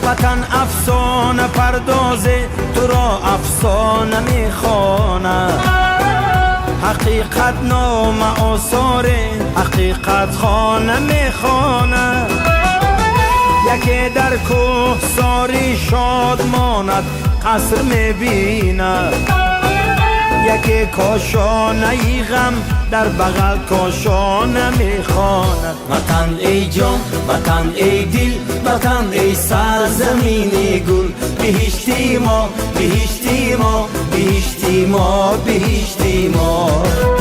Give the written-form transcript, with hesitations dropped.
Ватан афсона пардозе, туро афсона мехонад. Ҳақиқат нома осоре, ҳақиқат хона мехонад. Яке дар кӯҳсорӣ шод монад, қаср мебинад. Яке кошонаи ғам дар бағал кошона мехонад. Ватан, эй ҷон, ватан, эй дил, ватан, эй сарзамини гул, биҳишти мо, биҳишти мо, биҳишти мо, биҳишти мо.